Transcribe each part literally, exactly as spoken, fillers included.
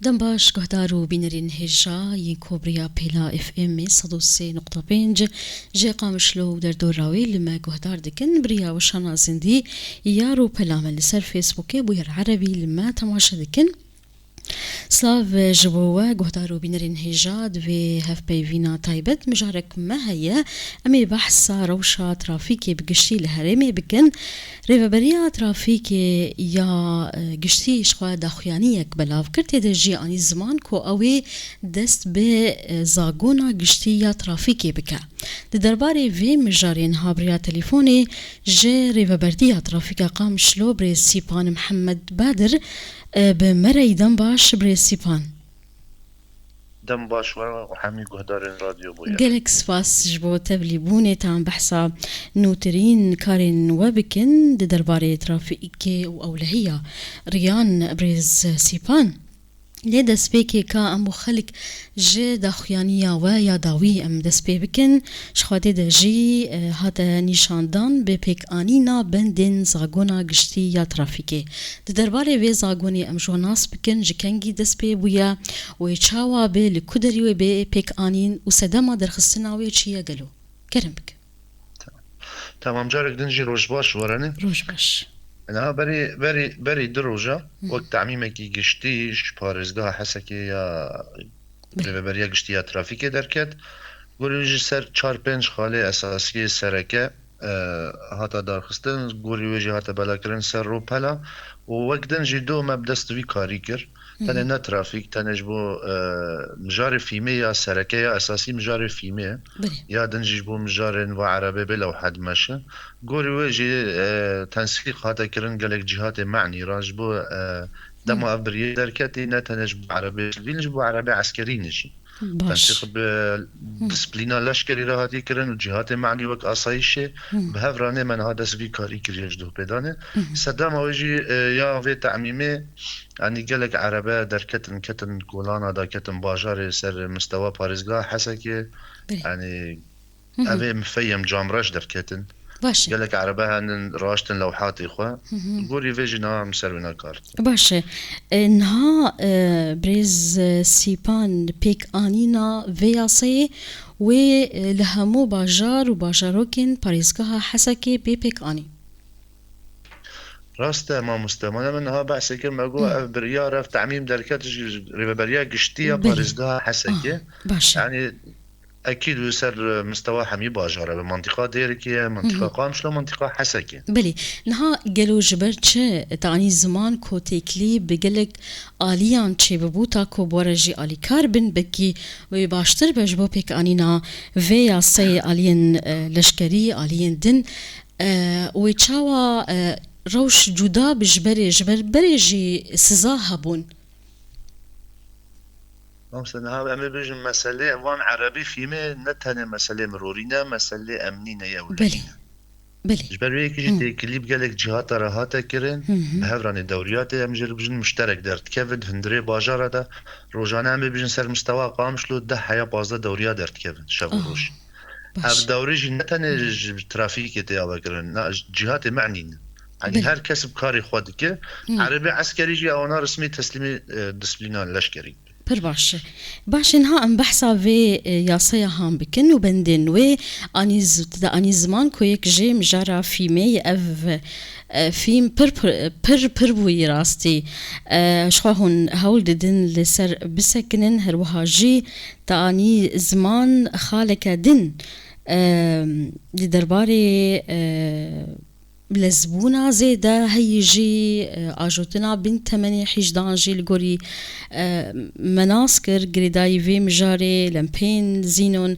Dem baş guhdar û bînerên hêja yên ku bi riya pêla F M'ê sed û sê nokta pênc ji Qamişlo û derdora wê li me guhdar dikin, bi riya weşana zindî ya Rûpela me li ser Facebookê Bûyer Erebî li me temaşe dikin. Silav ji bo we guhdar û bînerên hêja, di vê hevpeyvîna taybet mijarek me heye. Em ê behsa rewşa trafîkê bi giştî li herêmê bikin. Rêveberiya trafîkê ya, e, giştî ji xwe daxuyaniyek belav kir, tê de jî anî ziman ku ew ê dest bi, e, zagona giştî ya trafîkê bike. Di derbarê vê mijarê niha bi riya telefonê ji Rêveberdiya Trafîka Qamişlo birêz Sîpan Mihemed Badir, e, bi me re yî. Dem baş birêz Sîpan. Dem baş we û hemî guhdarên Radyo Bûyer. Gelek spas ji bo tevlîbûnê. Em behsa nûtirîn karên we bikin di derbarê trafîkê û ewlehiya riyan, birêz Sîpan. Lê destpêkê ka em bo xelk ji daxuyaniya we ya dawî em dest pê bikin, ji xwe tê de jî, e, hate nîşandan bi pêkanîna bendên zagona giştî ya trafîkê. Di derbarê vê zagonê em ji we nas bikin, ji kengî dest pê bûye, wê çawa bê, li ku derî wê bê pêkanîn û sedema derxistina wê çi ye gelo? Kerem bike. Tamam, carek din jî roj baş werenê. Roj baş. Niha berî, berî, berî du roja Hı hı. wek temîmekî giştî ji parêzgeha Hesekê ya Belê. Rêveberiya Giştî ya Trafîkê derket. Gorî wê jî ser çar pênc xalê esasiyê sereke, e, hata darxistin. Gorî wê jî hate belakirin ser Rûpela. Û wek din jî do me bi dest vî karî kir. Hı hı. Tenê ne trafîk, tenê ji bo, e, mijarê fîmê ya sereke ya esasî mijarê fîmê ye. Belê. Ya din jî ji bo mijarên va erebê bê lewhe dimeşin. Gorî wê jî, e, tensîq hate kirin gelek cîhatê me'nî re ji bo, e, dema Hı. ev biriyê derketî ne tenê ji bo erebê sivîl, ji bo erebê eskerî ne jî. Baş. Tensîq bi Hı. disiplîna leşkerî re hatiye kirin û cîhatê me'nî wek asayîşê Hı. bi hev re nê me niha dest vî karî kiriye ji dohpêdanê. Hı hı. Sedema wê jî, e, ya vê temîmê, yanî gelek erebe derketin, ketin kolana da, ketin bajarê ser mistewa parêzgeha Hesekê. Belê. Yanî Hı hı. Ev ê mifeyem camreş derketin. Baş e. Gelek erebe henin raştin lewhatê xwe. Hı hı. Gorî vê jî niha em ser wê nekar. Baş e. E, niha, e, birêz, e, Sîpan, pêkanîna vê yasayê wê, e, li hemû bajar û bajarokên parêzgeha Hesekê bê pêkanîn. Rast e mamoste. Mane min niha behsê kir, me got Hı. ev biryar, ev temîm derket ji Rêveberiya Giştî ya Belê. Parêzgeha Hesekê. Ah, baş e. Yanî Ekîd wê ser, e, mistewa hemî bajara be. Mantîqa Dêrikê ye, mantîqa Hı hı. Qamişlo, mantîqa Hesekê. Belê. Niha gelo ji ber çi te anî ziman ku têkilî bi gelek aliyan çêbibû ta ku bi we re jî alîkar bin, belkî wê baştir be ji bo pêkanîna vê yasayê aliyên, e, leşkerî, aliyên din, e, wê çawa, e, rewş cuda bi ji berê, ji ber berê jî siza hebûn? Mamoste, niha em ê bêjin meselê van erebî fîmê ne tenê meselê mirorî ne, meselê emnî ne, yewlehî Belê. ne. Belê. Ji ber wê yekê jî Hı. têkilî bi gelek cihata re hate kirin, Hı hı. bi hev re nê dewriyatê em jê re bijin muşterek derdikevin, hundirê bajara de, rojane em ê bijin ser mistewa Qamişlo deh heya pazdeh dewriya derdikevin, şev û Ah, roj. Baş. Ev dewrê jî ne tenê Hı. ji trafîkê tê avekirin, na, ji cihatê me'nî ne. Yanî Belê. her kes bi karê xwe dike. Hı. Erebê eskerî jî ewana resmî teslîmê, e, disiplîna leşkerî. Pir baş e. Baş e, niha em behsa vê, e, yasaya han bikin û bendên wê anî z-, di anî ziman ku yek jê mijara fîmê ye ev, e, fîm pir, pir, pir, pir bûyî rastî. E, ji xwe hûn hewl didin li ser bisekinin, her wiha jî te anî ziman xaleke din, e, di derbarê, e, lezbûna zêde heyî jî, e, ajotina bin temenê hîjdan jî li gorî, e, me nas kir, girêdayî vê mijarê, lempeyên zînon.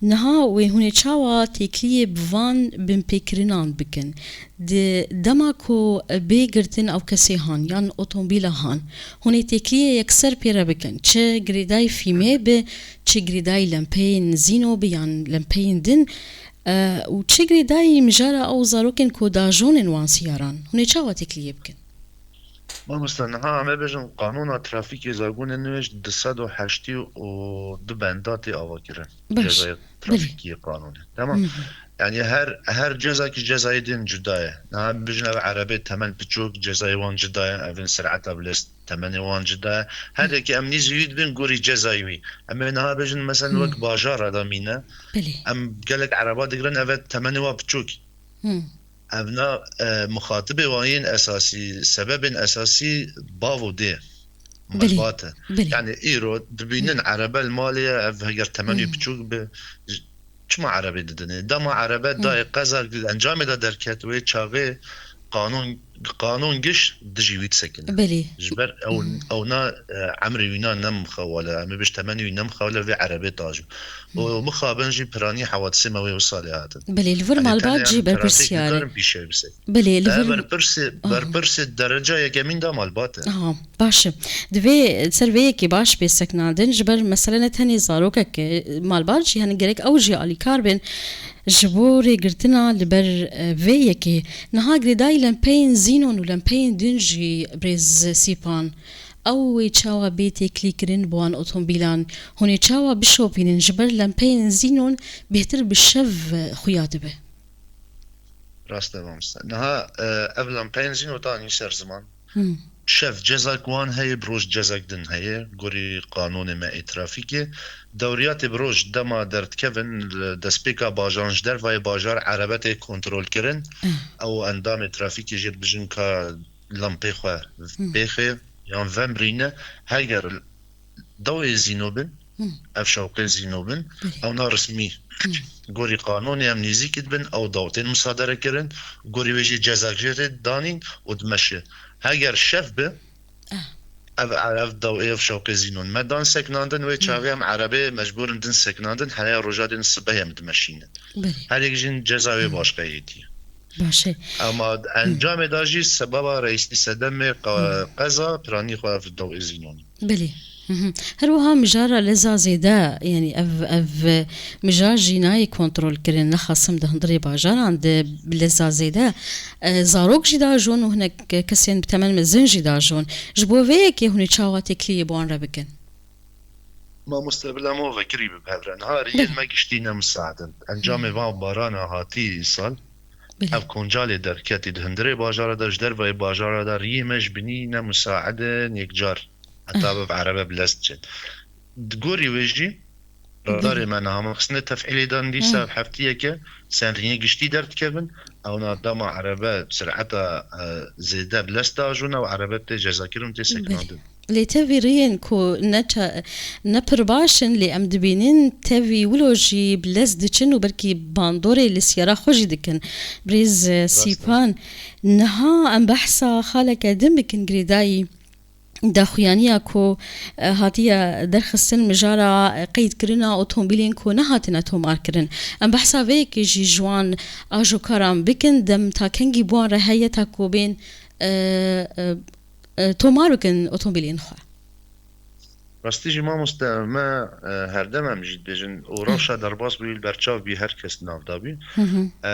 Niha wê hûn ê çawa têkiliyê bi van binpêkirinan bikin? Di dema ku bê girtin ew kesê han yan otomobîla han, hûn ê têkiliyê yekser pê re bikin. Çi girêdayî fîmê bi, çi girêdayî lempeyên zîno bi yan lempeyên din, e, û çi girêdayî mijara ew zarokên ku dajonên wan siyaran, hûn ê çawa têkiliyê bikin? Mamoste, niha em ê bêjin qanûna trafîkê zagonê nû ji du sed û heştê û du benda tê avakirin. Baş. Cezaya Belê. trafîkî yê qanûnê. Tamam. Hı hı. Yani her her cezak ji cezayê din cuda ye. Niha bijin ev erebê temen piçûk cezayê wan cuda ye, evin sereta bilez temenê wan cuda ye. Her yekê em nîzî wî dibin gorî cezayê wî. Em ê niha bijin mesela wek bajara da mîne. Belê. Em gelek ereba digirin, ev temenê wa piçûk. Evna, e, mixatibê wan yên esasî, sebebên esasî bav û dê. Belê, Malbat e. Belê. Yani îro dibînin erebe li malê ye, ev heger temenî piçûk bi, j-, çima erebê didinê? Dema erebe dayê qeza, encamê de derket, wê çaxê qanûn, qanûn giş dijî wî disekine. Belê. Ji ber ew, ewna, e, emrê wîna ne mixewale, em ê bêj temenî wî ne mixewale vê erebê tajo. Û mixabin jî piranî hewadisê me wê wisa lê hatin. Belê, li vir Malbat jî berpirsiyar e. Belê, li vir berpirsê, berpirsê dereca yekemîn de malbat e. Aha, baş e. Divê ser vê yekê baş bê sekinandin, ji ber mesele ne tenê zarokek e, malbat jî, yani gerek ew jî alîkar bin ji bo rêgirtina li ber, e, vê yekê. Niha girêdayî lempeyên Zînon û lempeyên din jî birêz Sîpan. Ew wê çawa bê têkilîkirin bi wan otomobîlan? Hûn ê çawa bişopînin? Ji ber lempeyên Zînon bêhtir bi şev xuya dibe. Rast e, mamoste. Niha, e, ev lempeyên Zînon danî ser ziman. Şev cezak wan heye, bi roj cezak din heye. Gorî qanûnê me ê trafîkê. Dewriyatê bi roj dema derdikevin, li destpêka bajaran ji dervayê bajar erebe tê kontrolkirin. Ew endamê trafîkê jê dibijin ka lempê xwe bêxê yan vemrîne. Heger dawê Zîno bin, ev şewqê Zîno bin, ew na resmî. Gorî qanûnê em nêzîkî dibin, ew daw tên musadere kirin, gorî wê jî cezak jê tê danîn û dimeşe. Heger şev bi, ev, ev daw ê ev şewqê Zînon me dan sekinandin, wê çaxê em erebê mecbûr in din sekinandin, heya roja din sibehê em dimeşînin. Belê. Her yek jin ceza wê başqe yêtiye. Baş e. Ama encamê de jî sebeba reîsî sedemê qe-, qeza piranî xwe ev daw ê Zînonî. Belê. Hı hı. Her wiha mijara leza zêde, yani ev, ev mijar jî nayê kontrol kirin, nexasim di hundirê bajaran de bi leza zêde, e, zarok jî dajon û hinek kesên bi temen mezin jî dajon. Ji bo vê yekê hûn ê çawa têkiliyê bi wan re bikin? Mamoste bila me vekirî bi hevre. Niha riyên me giştî ne misaid in. Encamê van barana hatî îsal. Belê. Ev koncalê derketî di hundirê bajara de, ji dervayê bajara de riyê me ji binî ne misaid in yekcar. Heta bi erebe bi lez diçin. Di gorî wê jî radarê me niha me xistine tefîlê dan dîsa ev heftiyeke sen riyê giştî derdikevin. Ewna dema erebe sireta, e, zêde bi lez dajon û erebe tê cezakirin û tê sekinandin. Lê tevî riyên ku ne ça-, ne pir baş in, lê em dibînin tevî wilo jî bi lez diçin û belkî bandorê li siyara xwe jî dikin. Birêz, e, Sîpan, niha em behsa xaleke din bikin girêdayî daxuyaniya ku, e, hatiye derxistin mijara, e, qeydkirina otomobîlên ku nehatine tomarkirin. Em behsa vê yekê jî ji wan ajokaran bikin, dem ta kengî bi wan re heye ta ku bên, e, e, e, tomar bikin otomobîlên xwe. Rastî jî mamoste me, e, herdem em jî dibêjin û rewşa derbas bûyî li ber çav bî her kes nav dabî. E,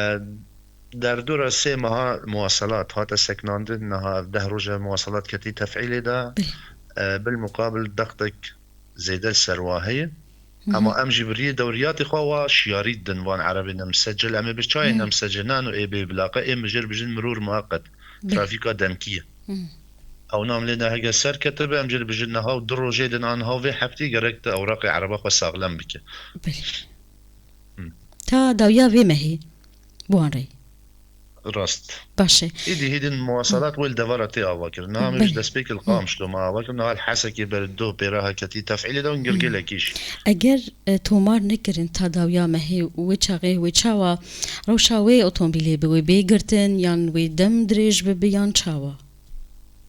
derdora sê meha muwaselat hate sekinandin, niha ev deh roj e muwaselat ketî tefîlê de. E, bil muqabil dextek zêde li ser wa heye. Ama em jî bi riyê dewriyatê xwe wa şiyarî didin van erebê nemsecil. Em ê bi çayê nemsecil nan û ê bê bilaqe ê mijêr bijin mirûr mueqet. Trafîka demkî ye. Ew nam lê ne hege ser ketibe, em jê dibijin niha û du rojê din an niha û vê heftê gerek te ewraqê ereba xwe saxlem bike. Belê. Ta dawiya vê mehê bi wan re. Rast. Baş e. Êdî hêdî muwaselat wê li devera tê ava kirin. Niha em ji destpêkê li Qamişlo me ava kirin. Niha li Hesekê ber do pêra haketî tefîlê de û girgêlekî jî. Eger, e, tomar nekirin ta dawiya mehê û wê çaxê wê çawa rewşa wê otomobîlê bi wê bê girtin yan wê dem dirêj bibe yan çawa?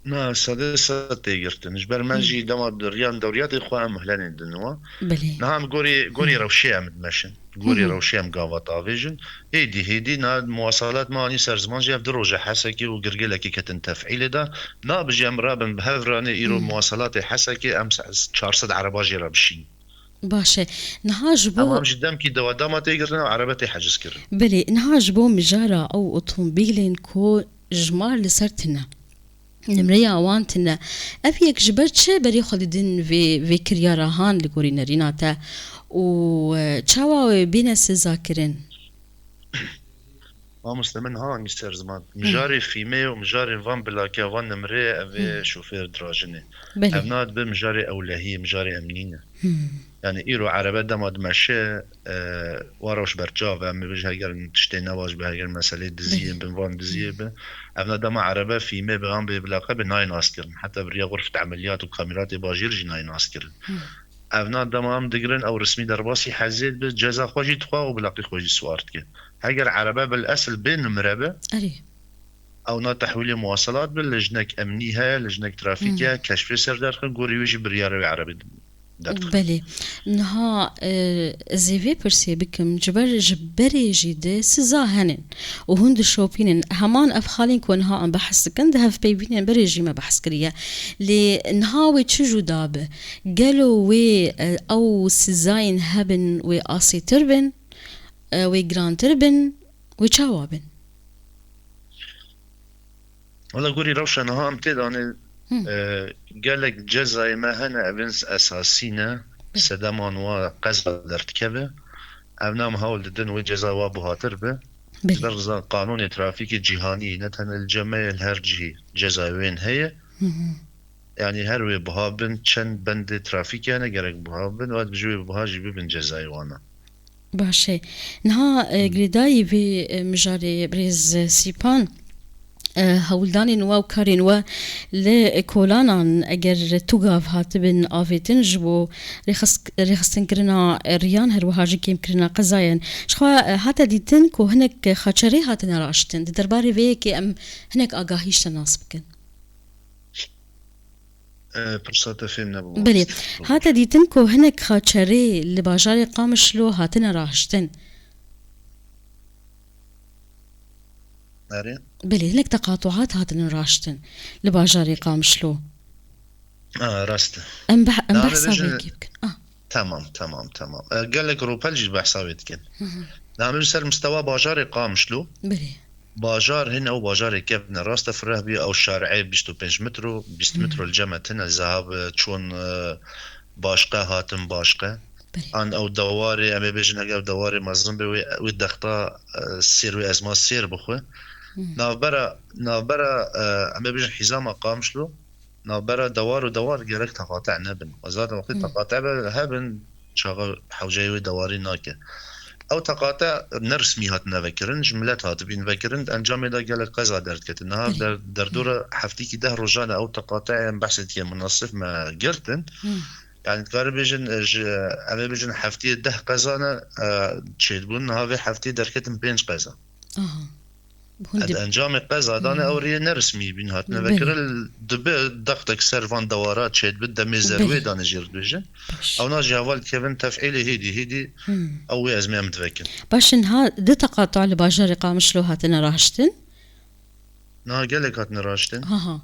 Na, sedê sed tê girtin. Ji ber me jî dema di riyan dewriyatê xwe em mihlenê didin wa. Belê. Niha em gorî, gorî rewşê em dimeşin. Gorî rewşê em gavat avêjin. Hêdî, hêdî na muwaselat me anî ser ziman jî ev du roje Hesekê û girgêlekê ketin tefîlê de. Nabijî em rabin bi hev ranê îro muwaselatê Hesekê em se-, çar sed ereba jê re bişînin. Baş e. Niha ji bo Em, em ji demkî dewa dama tê girtin, ew erebe tê heciz kirin. Belê, niha ji bo mijara ew otomobîlên ku jimar li ser tine, nimreya wan tine, ev yek ji ber çi berê xwe didin vê, vê kiryara han li gorî nerîna te û, e, çawa wê bêne sizakirin? Mamoste min ha hangî ser ziman. Mijarê fîmê û mijarê van bilake, van nimrê, ev ê şofêr dirajinê. Belê. Ev nadibe mijarê ewlehiyê, mijarê emnî ne. Yani îro erebe dema dimeşe, e, wa rewş berçav e, em bêjin heger tiştê nebaş be, heger meselê diziyê bin, van diziyê bin. Ev na dema erebe fîmê be, an bê bilaqe be nayê naskirin. Heta bi riya xurfet emeliyat û kamîratê bajêr jî nayê naskirin. Ev na dema em digirin, ew resmî derbasî hezê dibe, ceza xwe jî dixwe û bilaqî xwe jî siwar dike. Heger erebe bil esil bê nimre be, Erê. Ew na tehwîlê muwaselat be, lejnek emnî heye, lejnek trafîkê heye, keşfê ser derxin, gorî wê jî biryarê wê erebê derdixe. Belê. Niha, e, ez ê vê pirsê bikim, ji ber ji berê jî de siza henin û hûn dişopînin. Heman ev xalên ku niha em behs dikin, di hevpeyvînên berê jî me behs kiriye. Lê niha wê çi jû dabe? Gelo wê, e, ew sizayên hebin, wê asêtir bin, e, wê girantir bin, wê çawa bin? Wela gorî rewşa niha em tê danê, Hı. e, gelek cezayê me hene, evên esasî ne, Hı. sedeman wa qeza derdikeve. Ev nam hewl didin wê ceza wa buhatir be. Belê. Ji ber qanûnê trafîkê cîhanî, ne tenê li cem me ye, li her cihî cezayê wên heye. Hı hı. Yani her wê buha bin, çend bendê trafîkê hene gerek buha bin, û ji wê buha jî bibin cezayê wana. Baş e. Niha, e, girêdayî vê, e, mijarê birêz Sîpan, e, hewldanên we û karên we li kolanan eger tu gav hatibin avêtin ji bo rêxist-, rêxistinkirina riyan, her wiha jî kêmkirina qezayan. Jixwe, e, hate dîtin ku hinek xaçerê hatine raştin. Di derbarê vê yekê em hinek agahî ji te nas bikin. E, pirsa te fêm nebû. Belê. Hate dîtin ku hinek xaçerê li bajarê Qamişlo hatine rahiştin. Erê? Belê, hinek teqatuat hatine rahiştin li bajarê Qamişlo. A, rast e. Em beh-, em Navê behsa bêjin vê yekê bikin. Ah. Tamam, tamam, tamam. E, gelek rûpel jî behsa wê dikin. Hı hı. Navê ser mistewa bajarê Qamişlo. Belê. Bajar hin ew bajarê kevne. Rast e, fireh bî ew şarê bîst û pênc metro, bîst Hmm. metro li cem e tine, zehab, e, çûn, e, başqe, hatin başqe. Belê. An ew dewarê, em ê bêjin, heger ew dewarê mezin be, wê, wê dexta, e, sêr, wê ezma sêr bixwe. Hmm. Navbera, navbera, e, em ê bêjin hîzama Qamişlo, navbera dewar û dewar gerek teqate nebin. Zaten wextê Hmm. teqate be, hebin, çaxa hewceyê wê dewarî nake. Ew teqate ne resmî hatine vekirin, ji milet hatibîn vekirin, encamê de gelek qeza derdiketin. Niha Belê. der-, derdora heftîkî deh rojan e ew teqate em behsê dikin, munasib me girtin. Hmm. Yani dikare bêjin, e, ji, em ê bêjin heftiyê deh qeza ne, e, çêdibûn, niha vê heftiyê derketin pênc qeza. Aha. Hûn Ed dib- encamê qeza dane Hmm. ew rêyê nerismî bîn hatine Belê. vekirin, dibe dextek ser van dewara çêdibe, demê Belê. zerwê dane jê re dibêjin. Baş. Ew na jî heval dikevin tef'îlê hêdî, hêdî Hmm. ew wê ezmê em divekin. Baş in ha di teqata li bajarê Qamişlo hatine rahiştin? Na gelek hatine rahiştin. Ha ha.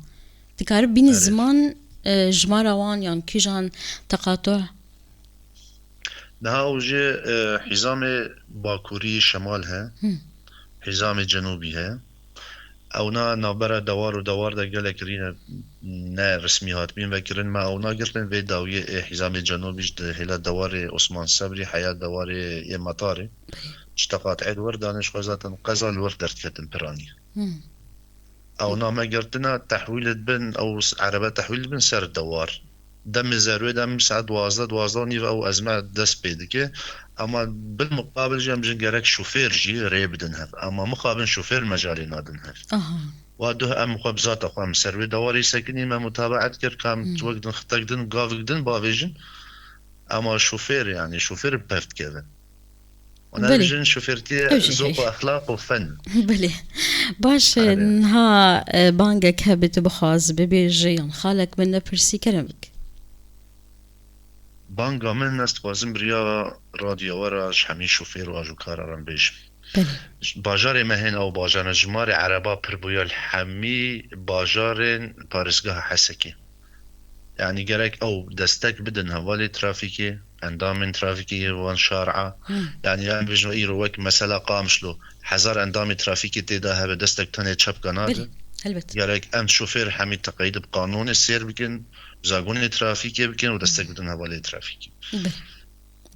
Dikarib bînî Erê. ziman, e, jimara wan yan kîjan teqatuh? Niha ew jî, e, hîzamê bakurî şemal he, Hı. hîzamê cenûbî he. Ewna navbera dewar û dewar de gelek rîne ne resmî hatibîn vekirin, me ewna girtin vê dawiyê ê hîzamê cenûbî ji di hêla dewarê Osman Sebrî heya dewarê ê Metarê. Belê. Ji teqat'ê li wir dane, ji xwe zaten qeza li wir derdiketin piranî. Hı. Ew name girtina tehwîl dibin, ew s-, erebe tehwîl dibin ser dewar. Demê zerwê de em saet duwazdeh, duwazdeh û nîv ew ezme dest pê dike. Ema bil muqabil jî em jin gerek şofêr jî rê bidin hev. Ema mixabin şofêr mecalê nadin hev. Aha. Wa duh em xwe bi zata xwe em ser wê dewarê sekinî me mutabaet kir, ka em Hmm. wek din xitek din, gavik din bavêjin. Ema şofêr, yani şofêr bi pev dikeve. Wana Belê. Bijin şofêrtiyê Ew jî zok û heye. Exlaq û fen. Belê. Baş e, Erê. niha, e, bangek hebe tu bixwaz bibêje yan xalek min nepirsî kerem bik. Banga min ez dixwazim biriya radyo we re ji hemî şofêr û ajûkara re bêjim. Belê. Bajarê me hên ew bajar e, jimarê ereba pir bûye li hemî bajarên parêzgeha Hesekê. Yani gerek ew destek bidin hevalê trafîkê, endamên trafîkê yê van şara. Hmm. Yani em bêjin îro wek mesela Qamişlo, hezar endamê trafîkê tê de hebe destek tenê çepka nade. Belê, helbet. Gerek em şofêr hemî teqeyîd bi qanûnê sêr bikin, zagonê trafîkê bikin û destek bidin hevalê trafîkê. Belê.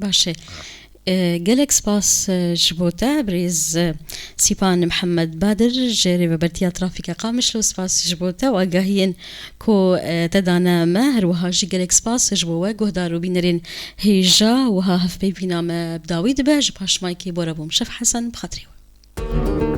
Baş e. Ha. E, gelek spas, e, ji bo te, birêz, e, Sîpan Mihemed Badir, ji Rêvebertiya Trafîka Qamişlo, spas ji bo te û agahiyên ku, e, te dane me. Her wiha jî gelek spas ji bo we, guhdar û bînerên hêja. Wiha hevpeyvîna me bi dawî dibe. Ji paşmayekê bora bûm Şef Hesen, bi xatirê we.